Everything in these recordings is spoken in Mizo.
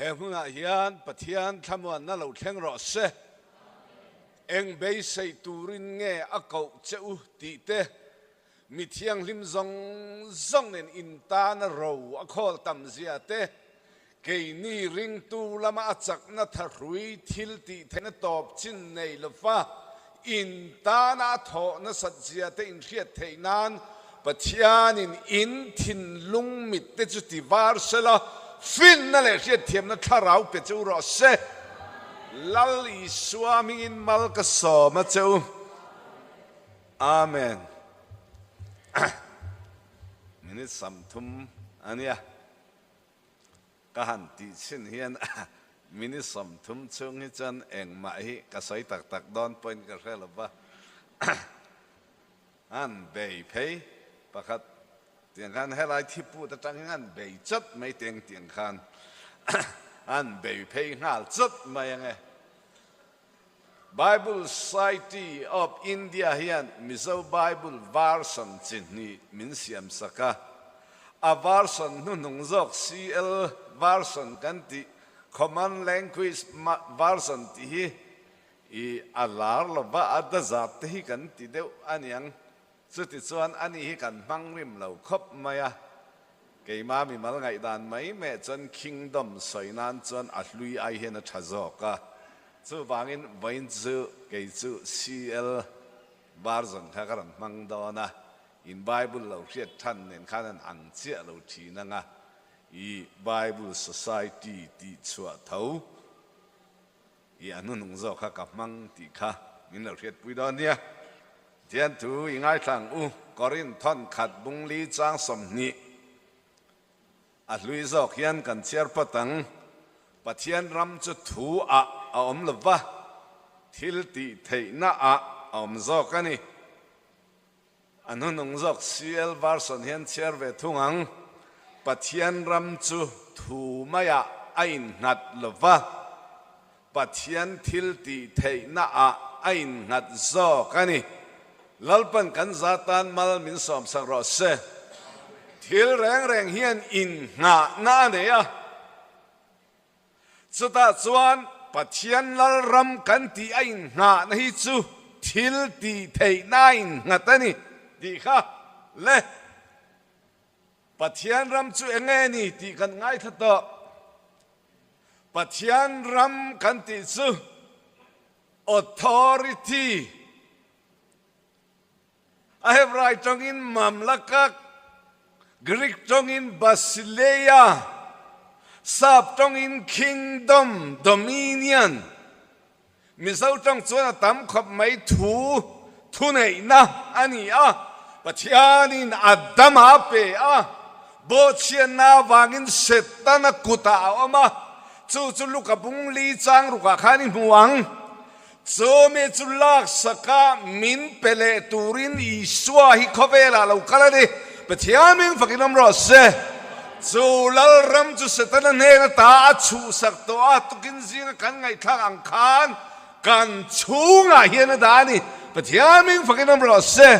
He hmunah hian Pathian thlamuanna lo thleng rawh se. Eng beisei turin nge a koh che u tih te, mi thianghlim zawng zawng nen intana ro a khawl tam zia te, keini ringtu lama a chakna thahrui thil tih theihna tawp chin nei lova intana a thawh nasat zia te inhriat theih nan Pathianin in thinlung mit te chu ti var sela, finna leh hriatthiamna thlarau pe che u rawh se. Lal Isua hmingin mal ka sawm a che u. Amen. Minute 30 a nia. Ka han tih chhin hian minute 30 chhung hi chuan engmah hi ka sawi tak tak dawn pawhin ka hre lo va. An bei phei pakhat tiang khan helai thiput atang hian an bei chawt mai teng tiang khan an bei phei nghal chawt mai ange. Bible Society of India hian Mizo Bible version chi hnih min siam sak a, a version hnuhnung zawk CL version kan tih Common Language Version tih hi I a lar lova a dazat te hi kan ti deuh a niang. Chutichuan ani hi kan hmang rim lo khawp mai a. Keima mimal ngaihdan mai meh chuan Kingdom sawi nan chuan a hlui ai hian a tha zawk a. Chuvangin vawiin chu kei chu CL version kha ka rawn hmang dawn a. In Bible lo hriat than nen khan an ang chiah lo thin ang a. I Bible Society tih chhuah tho. I a hnunung zawk kha ka hmang tih kha min lo hriatpui dawn nia. Tian thu i ngaithla ang u, Korin thawn khat bungli chang 20 a hlui zawk hian kan chhiar phawt ang. Pathian ram chu thu ah a awm lo va, thil tih theihna ah a awm zawk a ni. A hnunung zawk CL version hian chhiar ve thung ang, Pathian ram chu thu maiah a innghat lo va, Pathian thil tih theihnaah a innghat zawk a ni. Lalpan kan za tan mal min sawmsak rawh se. Thil reng reng hian innghahna a nei a. Chutah chuan Pathian Lalram kan tih a innghahna hi chu thil tih theihna a innghat a ni tih kha le. Pathian ram chu eng nge ni tih kan ngaithla tawh. Pathian ram kan tih chu authority, A Hebrai tawngin Mamlakak, Greek tawngin Basileia, Sap tawngin Kingdom, Dominion. Mizo tawng chuan a tam khawp mai thu thuneihna a ni a, Pathianin a dam a pe a, bawhchhiatna avangin Setana kutah a awm a, chu chu Luka bung li chang rukah khan i hmu ang. Chumi chu laksaka min pe leh turin Isua hi khawvelah lo kal a ni. Pathian ming fakin awm rawh se. Chu Lalram chu Setana hnen ata a chhuhsak tawh a, tukin zinga kan ngaihthlak ang khan kan chhungah hian a dah a ni. Pathian ming fakin awm rawh se.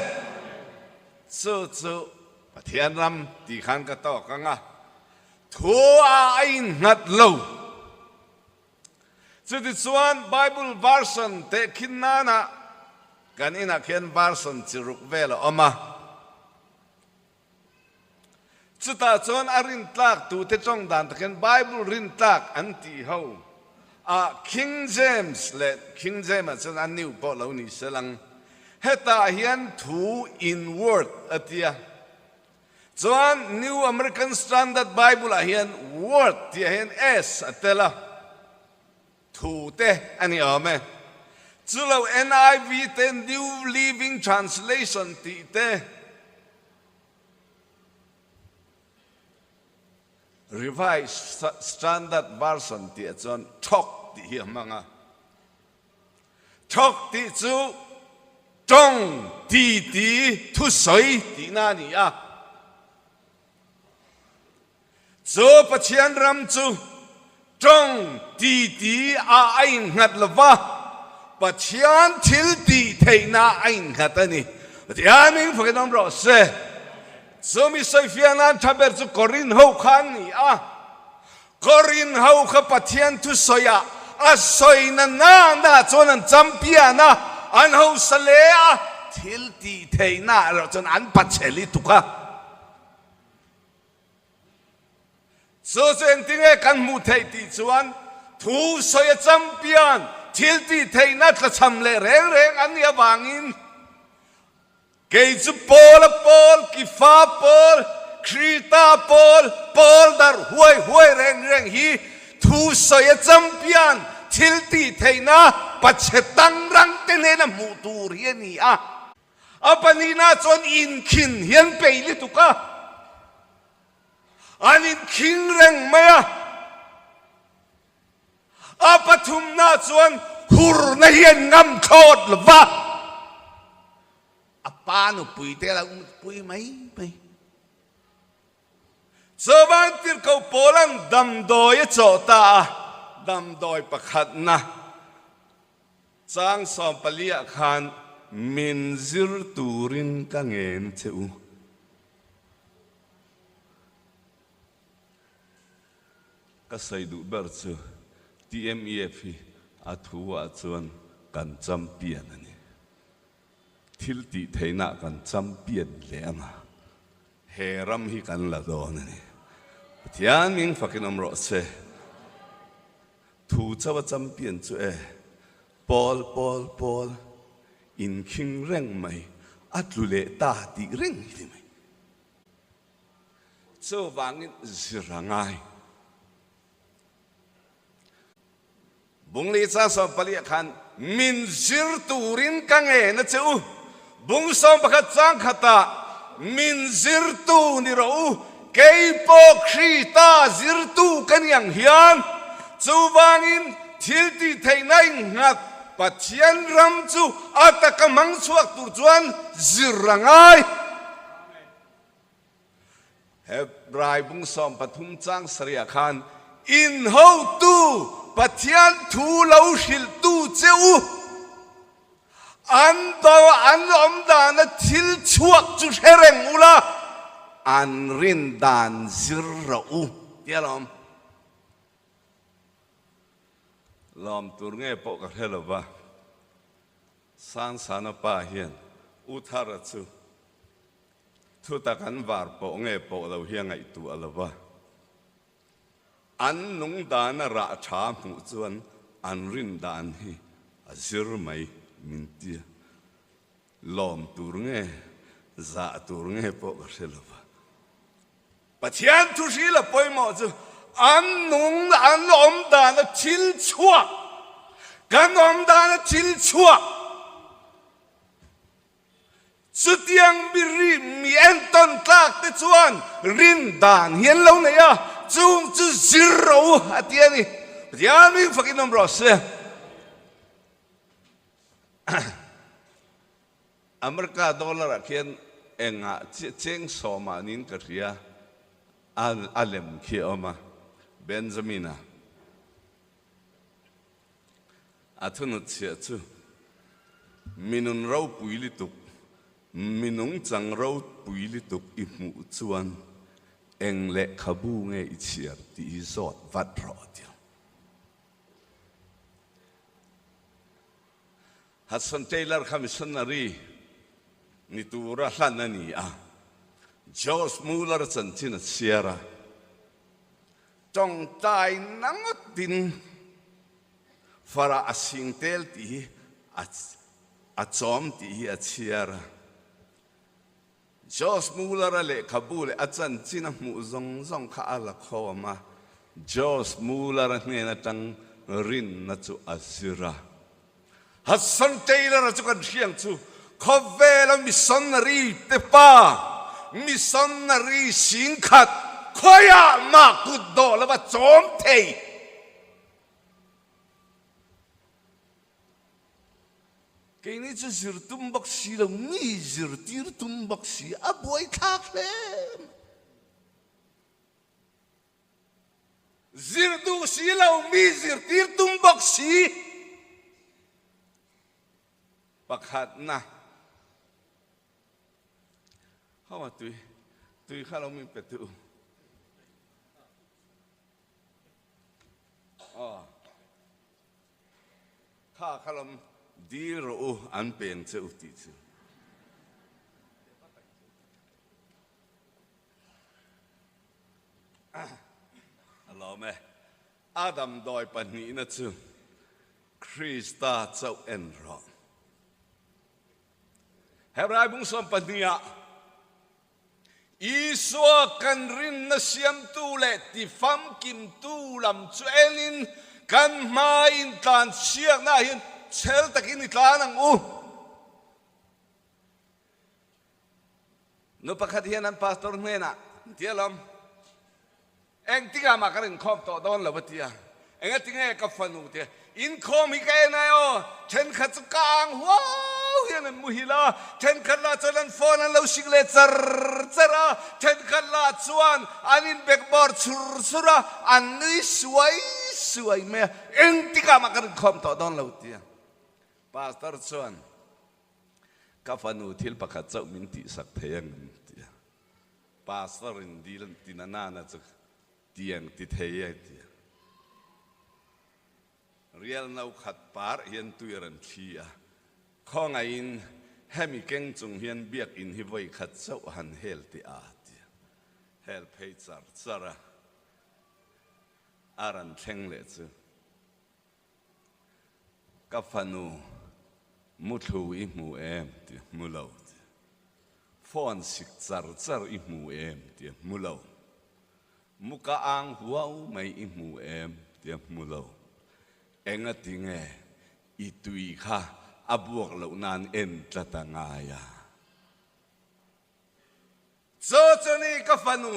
Chu chu Pathian ram tih khan ka tawk ang a, thu a a innghat lo. Chutichuan Bible version tehkhin nana kan inah khian version chi ruk vel a awm a. Chutah chuan a rintlak tute tawng dan takin Bible rintlak an tih ho a King James leh King James ah chuan a new pawh lo ni se lang. Hetah hian thu in word a tia. Chuan New American Standard Bible ah hian word tih ah hian s a tel a, thu te a ni awm e. Chu lo NIV te New Living Translation tih te Revised Standard Version tih ah chuan thawk tih hi a hmang a. Thawk tih chu tawng titi thusawi tihna a ni a. Chu Pathian ram chu tawng titi ah a innghat lo va, Pathian thil tih theihna a innghat a ni. Pathian hming fakin awm rawh se. Chumi sawifiah nan tha ber chu Korin ho kha an ni a. Korin ho kha Pathian thusawiah a sawi na na na chuan an champion a, an hausa hle a, thil tih theihna erawh chuan an pachhe lituk a. Chu chu engtinge kan hmuh theih tih chuan thu sawi a champion, thil tih theihna tlachham leh reng reng an nih avangin Kei chu Paula pawl, Kifa pawl, Krita pawl, pawl darh huai huai reng reng hi thu sawi a champion thil tih theihna pachhe tang rang te hnena hmuh tur hi a ni a. A pahnihna chuan inkhin hi an peih lutuk a, an inkhing reng mai a. A pathumna chuan hurna hi an ngam thlawt lo va. A pa nupui te a lo pui mai mai. Chuvang tirhkoh Paula'n damdawi a chawh ta a, damdawi pakhatna chang sawmpaliah khan min zir turin ka ngen che u. Ka sawi duh ber chu TMEF hi a thu ah chuan kan champion a ni. Thil tih theihna ah kan champion leh ang a, he ram hi kan la dawn a ni. Pathian ming fakin awm rawh se. Thu chauh a champion chu e, pawl pawl pawl inkhing reng mai, a tlu leh ta tih reng hi ni mai. Chuvangin zir a ngai. Bungli chang 14 ah khan min zir turin ka ngen a che u. Bung 11 chang khatah min zirtu ni rawh u, kei pawh Krista zirtu ka ni ang hian. Chuvangin thil tih theihna innghat Pathian ram chu a taka hmang chhuak tur chuan zir a ngai. Hebrai bung 13 chang sarih ah khan in hotu Pathian thu lo hrilhtu che u an do an awm dana thil chhuak chu hre reng ula an rin dan zir rawh u tia lawm. Lawm tur nge pawh ka hre lova Sangsana pa hian U Thara chu Thutak an var pawh nge pawh lo hi a ngaihtuah lo va, an nung dana rah tha hmuh chuan an rin dan hi a zir mai min tia. Lawm tur nge, zah tur nge pawh ka hre lo va. Pathian thu hril a pawimawh chu an nung an awm dana thil chhuak, kan awm dana thil chhuak, Chutiang mi ri mi entawn tlak te chuan rin dan hi an lo nei a, chung chu zir rawh u a ti a ni. Pathian ming fakin awm rawh se. America dollar ah khian engah chiah cheng sawmah niin ka hria a lem khi a awm a, Benjamin-a. A thunut chhiah chu minun ropui lituk, minung chang ropui lituk i hmuh chuan eng lehkhabu nge i chhiar tih hi zawt vat rawh a ti. Hudson Taylor kha missionary ni tura hlan a ni a, George Muller chanchin a chhiar a. Tawngtai na ngawtin farah a sing tel tih hi a chawm tih hi a chhiar a. Josh Muller-a lehkhabu leh a chanchin a hmuh zawng zawng kha a la khawm a, Josh Muller-a hnen atang rinna chu a zir a. Hudson Taylor-a chu kan hriang chu khawvela missionary te pa, missionary singkhat khawiah mah kut dawh lova chawm thei. Keini chu zir tum bawk si lo, mi zirtir tum bawk si, a buaithlak hle mai. Zir duh si lo, mi zirtir tum bawk si. Pakhatna, Ho a tui, tui kha lo min pe teh u. Aw. Kha kha lam dil rawh u an peng che u tih chu. A lawm e. A damdawi pahnihna chu Krista chauh en rawh. Hebrai bung 12ah Isua kan rinna siamtu leh tifamkimtu lam chu enin kan hmaiin tlanchhiaknaah hian chhel takin i tlan ang u. Nu pakhat hian an pastor hnenah an ti alawm, Engtikah mah ka rinkhawm tawh dawn lo a ti a, engatinge ka fanu te inkhawm hi ka en ai aw, thenkhat chu ka ang huau hian an muhil a, thenkhat lah chuan an phone an lo sik leh char char a, thenkhat lah chuan an inbekbawr chur chur a, an nui suai suai mai a, engtikah mah ka rinkhawm tawh dawn lo a ti a, pastor chuan ka fanu thil pakhat chauh min tihsak thei ang a ti a. Pastor in dil an ti na nana chu tiang ti thei e ti a. Rial no khat par hian tui a rawn thli a, khawngaihin hemi keng chung hian biakinn hi vawi khat chauh han hel teh a ti a. Hel phei char char a, a rawn thleng leh chu. Ka fanu muthlu i hmu em ti hmu lo ti. Phone sik char char i hmu em ti hmu lo. Muka ang huau mai i hmu em ti hmu lo. Engati nge i tui kha a buak loh nan en tlat a ngai a. Chaw chu ni ka fanu,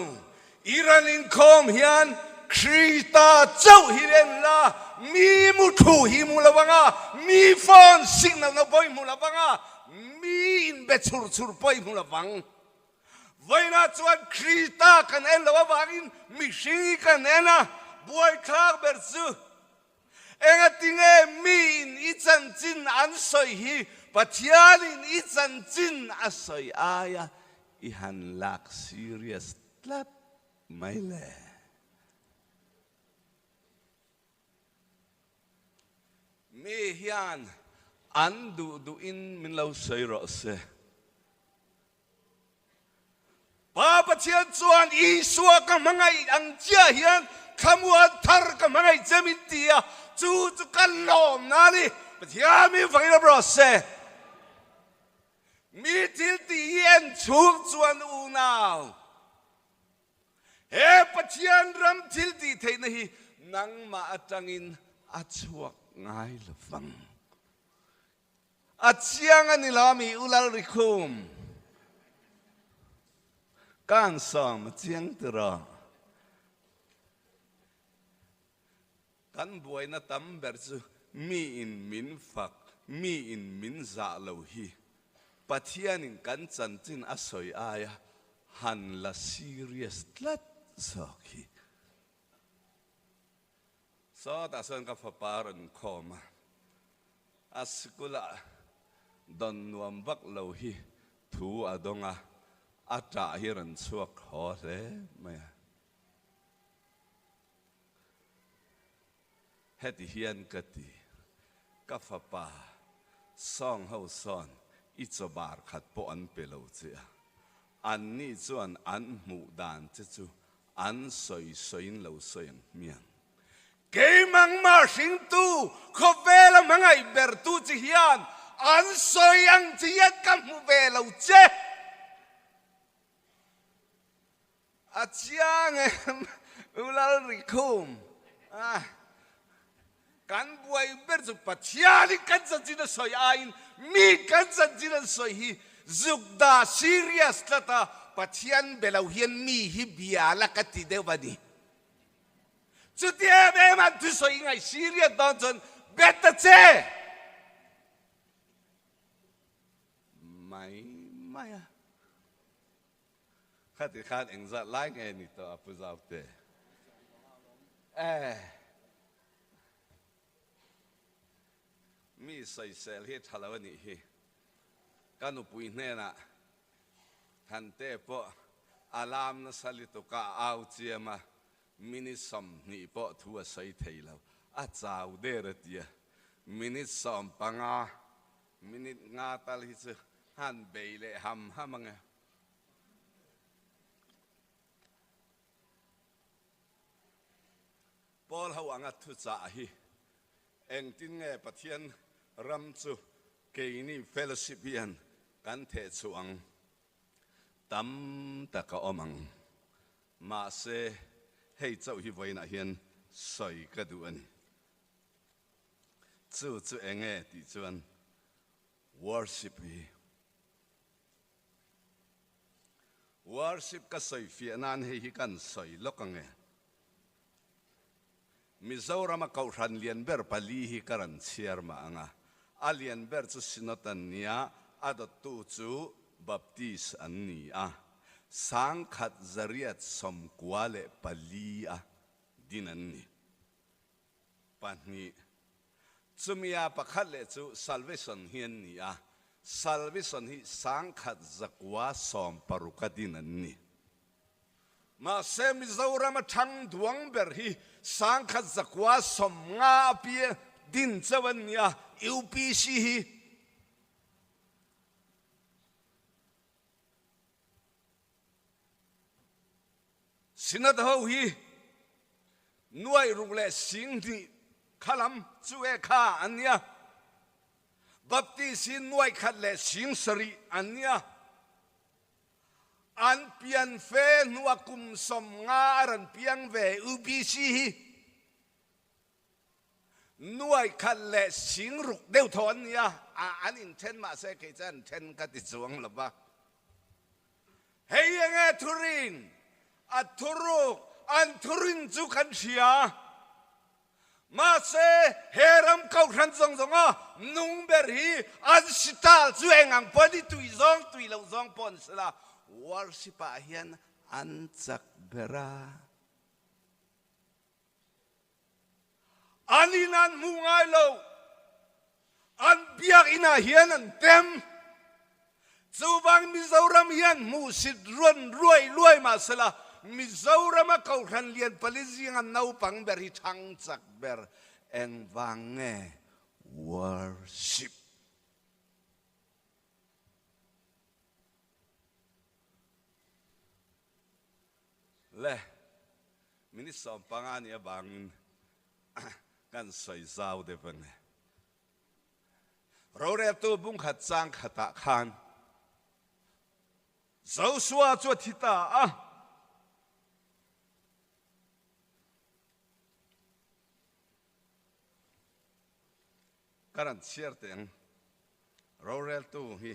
i ran inkhawm hian Krista chauh hi en la, mi muthlu hi hmu lo ang a, mi phone signal no pawh hi hmu lo ang a, mi inbe chhur chhur pawh hi hmu lo ang. Vawiinah chuan Krista kan en loh avangin mihring hi kan en a, buaithlak ber chu Engatinge miin i chanchin an sawi hi Pathianin i chanchin a sawi aia i han lak serious tlat mai le? Mi hian an duh duhin min lo sawi rawh se. Pa Pathian chuan Isua ka hmangaih ang chiah hian thlamuan thar ka hmangaih che min ti a, chu chu ka lawmna a ni. Pathian mi vangin a rawh se. Mi thil tih hi en chhung chuan unau, he Pathian ram thil tih theihna hi nangmah atangin a chhuak ngai lovang. A chiang a ni lo ami U Lalrikhum? Ka han sawm a chiang tiraw? Kan buaina tam ber chu mi in min fak, mi in min zah lo hi Pathianin kan chanchin a sawi aia han la serious tlat zawk hi. Sawtah sawn ka fapa a rawn khawm a, a sikulah dawn nuam vak lo hi thu a dawng a, a ṭah hi rawn chhuak haw hle mai a. Heti hian ka ti, ka fapa sawng ho sawn i chaw bar khat pawh an pe lo che a, anni chuan an hmuh dan che chu An sawi sawiin lo sawi ang hmiang. Keimangmah hringtu khawvela hmangaih bertu chi hian an sawi ang chi hian ka hmu ve lo che. A chiang em U Lalrikhum? Kan buai ber chu Pathianin kan chanchin a sawi aiin mi kan chanchin an sawi hi zuk dah serious tlat a, Pathian be lo hian mi hi bia la ka ti deuh a ni. Chuti em em an thusawi ngaih serious dawn chuan be ta che! Mai mai a. Khati khan engzat lai nge ni tawh a Pu Zaute? Eh. Mi sawisel hi tha lo a nih hi. Ka nupui hnenah Thante pawh a lam nasa lutuk a, a au chiam a, minute 20 pawh thu a sawi thei lo. a chau der a ti a, minute 15, minute nga tal hi chu han bei leh ham ham ang e. Paul ho anga thuchah hi engtin nge Pathian ram chu keini fellowship hian kan theh chhuah ang? Tam tak a awm ang. Mahse, hei chauh hi vawiinah hian sawi ka duh a ni. Chu chu enge tih chuan worship hi. Worship ka sawi fiah nan hei hi kan sawi lawk ang e. Mizorama Kohhran lian ber pali hi ka rawn chhiar mah ang a. A lian ber chu Synod an ni a, a dawttu chu Baptist an ni a. 1194 a din an ni. Pahnih. Chumia pakhat leh chu Salvation hi an ni a, Salvation hi 1960 a din an ni. Mahse Mizoram a thang duang ber hi 1950 a pi din chauh an ni a, UPC hi. Synod ho hi nuai ruk leh sing hnih kha lam chu e kha an nia. Baptist hi nuai khat leh sing sarih an nia. An pian fe hnua kum 50 a rawn piang ve UPC hi nuai khat leh sing ruk deuh thaw an nia. An inthen mahse kei chuan an then ka ti chuang lo va. Hei enge thurin? A thuruk, an thurin chu kan hria. Mahse, he ram kohhran zawng zawnga nung ber hi an style chu eng ang pawh ni, tui zawng, tui loh zawng pawh ni sela, worship ah hian an chak ber a. An in an hmuh ngai lo. An biakinn ah hian an tem. Chuvang Mizoram hian hmuhsit ruan ruai luai mah sela, Mizoram a Kohhran lian pali zinga naupang ber hi thang chak ber engvang nge worship? Le, minute 15 nih avangin kan sawi zau deuh ang e. Roreltu bungkhat chang khatah khan Joshua chu a thi ta a. Ka rawn chhiar teh ang roreltu hi.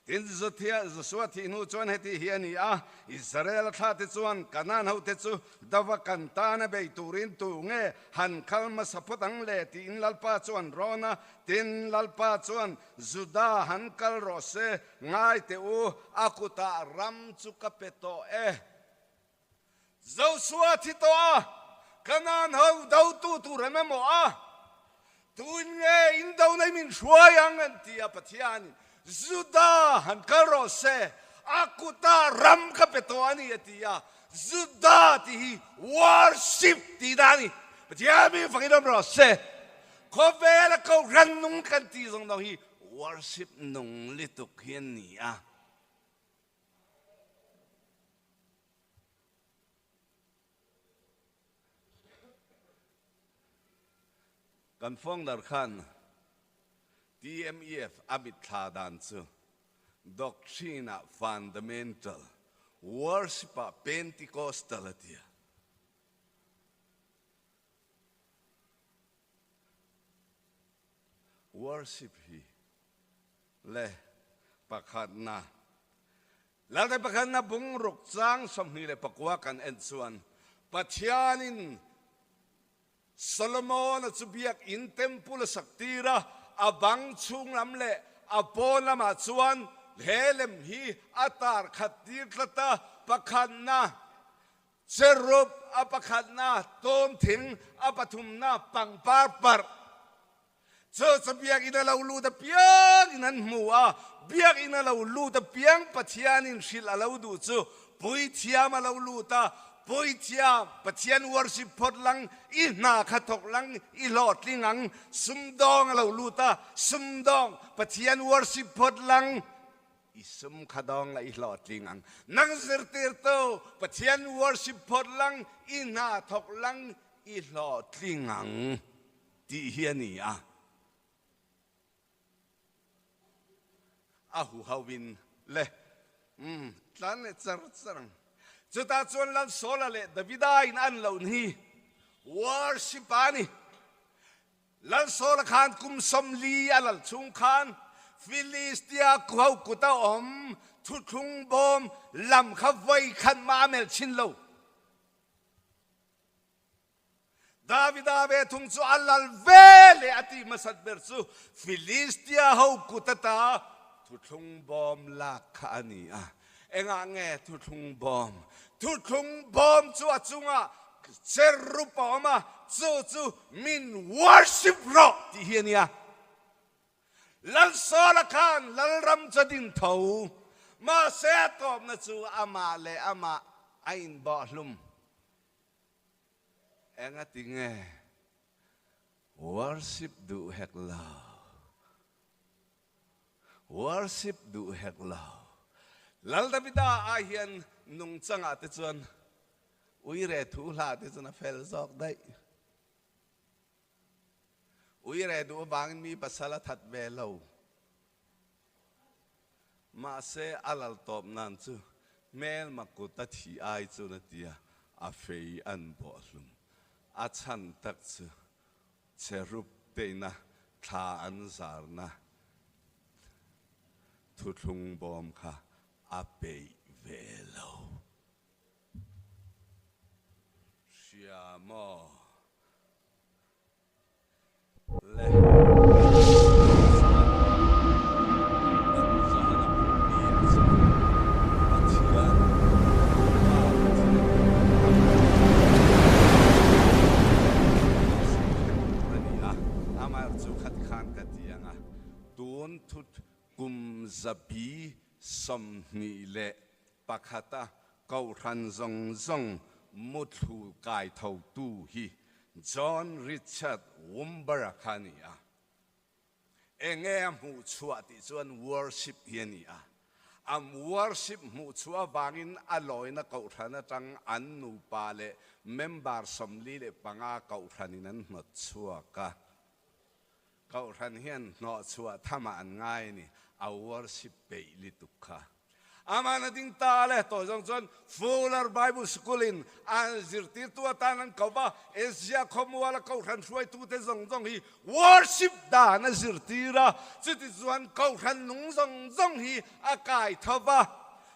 Tin, Joshua thih hnu chuan heti hi a ni a, Israel thlate chuan Kanaan hote chu dava kan tana bei turin tu nge han kal hmasa phawt ang le tiin Lalpa chuan rawn a. Tin, Lalpa chuan, Juda han kal rawh se, ngai teh u, a kutah ram chu ka pe tawh e. Joshua thi tawh a, Kanaan ho dotu tur em emaw a, tuin nge in do nei min hruai ang an ti a, Pathianin Juda han kal rawh se, a kutah ram ka pe tawh a ni a ti a, Juda tih hi worship tih dah a ni, Pathian mi fakin awm rawh se, khawvela kohhran nung kan tih zawng zawng hi worship nung lituk hi a ni a. Kan founder khan TMEF a mitthla dan chu Doctrine ah fundamental, worship ah Pentecostal a ti a. Worship hi le pakhatna Lalte pakhatna bung ruk chang 29 kan en chuan Pathianin Solomon-a chu biakinn temple a sak tir a, a bang chhung lam leh a pawn lamah chuan he lem hi a tar khat tir tlat a, pakhatna cherub, a pakhatna tawm thing, a pathumna pangpar parh. Chu chu biakinn a lo lut apiangin an hmu a, biakinn a lo lut apiang Pathianin hrilh a lo duh chu Puithiam a lo lut a, Puithiam, Pathian worship phawt lang, i hna kha thawk lang, i hlawhtling ang. Sumdawng a lo lut a, sumdawng, Pathian worship phawt lang, i sum kha dawng la i hlawhtling ang. Nang zirtirtu, Pathian worship phawt lang, i hna thawk lang, i hlawhtling ang tih hi a ni a. A huho in le umm tlan leh char char ang. Chutah chuan Lal Saula leh Davida in an loh hi worship a ni. Lal Saula khan kum 40 a lal chhung khan Filistia ho kut a awm thuthlung bawm lam kha vawi khat mah a melh chin lo. Davida ve thung chu a lal ve leh a tih hmasat ber chu Filistia ho kut ata thuthlung bawm lak kha a ni a. Engah nge thuthlung bawm? Thuthlung bawm chu a chungah cherub a awm a, chu chu min worship rawh tih hi a ni a. Lal Saula khan lalram chu a din tho, mahse a tawpna chu amah leh amah a inbawhhlum. Engati nge worship duh hek lo? Worship duh hek lo. Lal Davida ah hian nungchangah te chuan uire thu hla te chuan a fel zawk daih. Uire duh avangin mi pasal a that ve lo. Mahse, a lal tawp nan chu hmelma kut a thih ai chuan a ti a, a fei an bawh hlum. A chhan tak chu cherub teina thla an zarna thuthlung bawm kha a peih ve lo. Hria maw? Le chuan kan zahna pumpi ah chuan Pathian Pa Pathian a ni a, amaherawhchu khati khan ka ti ang a, tun thut kum 21 a Kohhran zawng zawng muthlu kai thotu hi John Richard Wumber-a kha a ni a. Enge a hmuh chhuah tih chuan worship hi a ni a. A worship hmuh chhuah avangin a lawina Kohhran atang an nupa leh member 45 Kohhranin an hnawt chhuak a. Kohhran hian hnawhchhuah thamah an ngai a ni, a worship peih lutuk kha. Aman a ding ta le tawh zawng chuan Fuller Bible School in an zirtirtu atan an ko va, Asia khawmuala Kohhran hruaitute zawng zawng hi worship dan a zirtir a, chuti chuan Kohhran nung zawng zawng hi a kai tho va,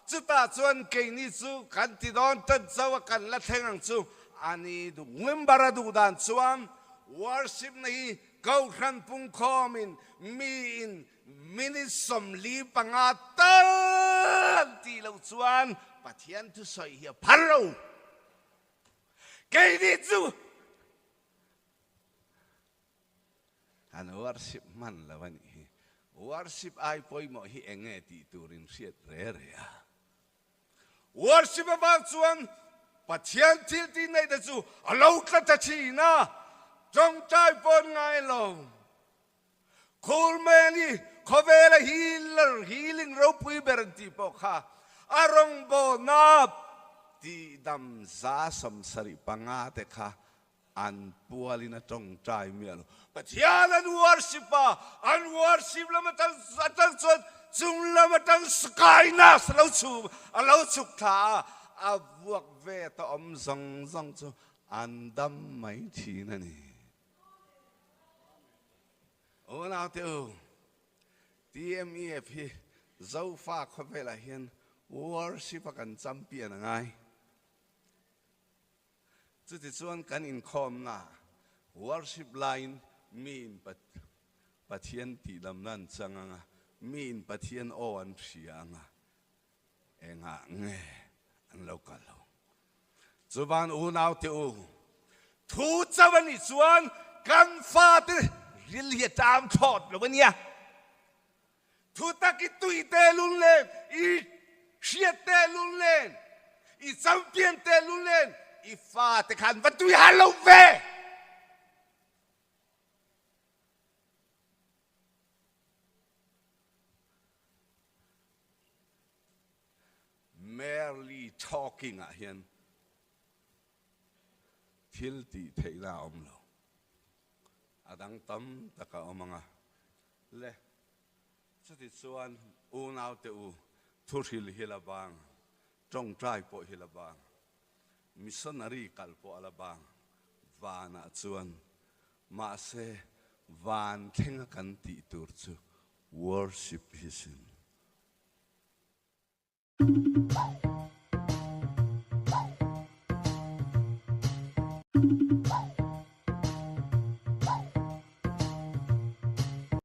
chutah chuan keini chu kan ti dawn tan chauh a kan la thleng ang chu a ni duh. Member a duh dan chuan worship na hi Kohhran pungkhawmin miin minute 45 tal an tih loh chuan Pathian thusawi hi a phal lo. Keini chu kan worship hman lo a nih hi. Worship ai pawimawh hi eng nge tih turin hriat re re a. Worship avang chuan Pathian thil tih neih te chu a lo tla ta thin a, tawngtai pawn ngai lo. Khulmeni khawvela healer, healing ropui ber an tih pawh kha a rawngbawlna tihdam 75 te kha An pualin a tawngtai miah lo. Pathian an worship a, an worship lam atang atang chuan chung lam atang skynas a lo chhum a lo chhuk thla a, a vuak ve ta awm zawng zawng chu an dam mai thin a ni. Unaute u, TMEF hi Zofa khawvelah hian worship a kan champion a ngai. Chutichuan kan inkhawmna worship laiin miin Pathian tihdamna an chang ang a, miin Pathian aw an hria ang a, engah nge an lo kal lo? Chuvan unaute u, thu chauh a nih chuan kan fate ril hi a ṭam thlawt lo a nia. Thu tak i tui te lung len, i hriat te lung len, I champion tehlul nen i fate kha an va tui hal lo ve! Merely talking ah hian thil tih theihna a awm lo. A dang tam tak a awm ang a. Le, chuti chuan unaute u, thuhril hi la bang, tawngtai pawh hi la bang, missionary kal pawh a la bang, vanah chuan mahse van thlenga kan tih tur chu worship hi sin.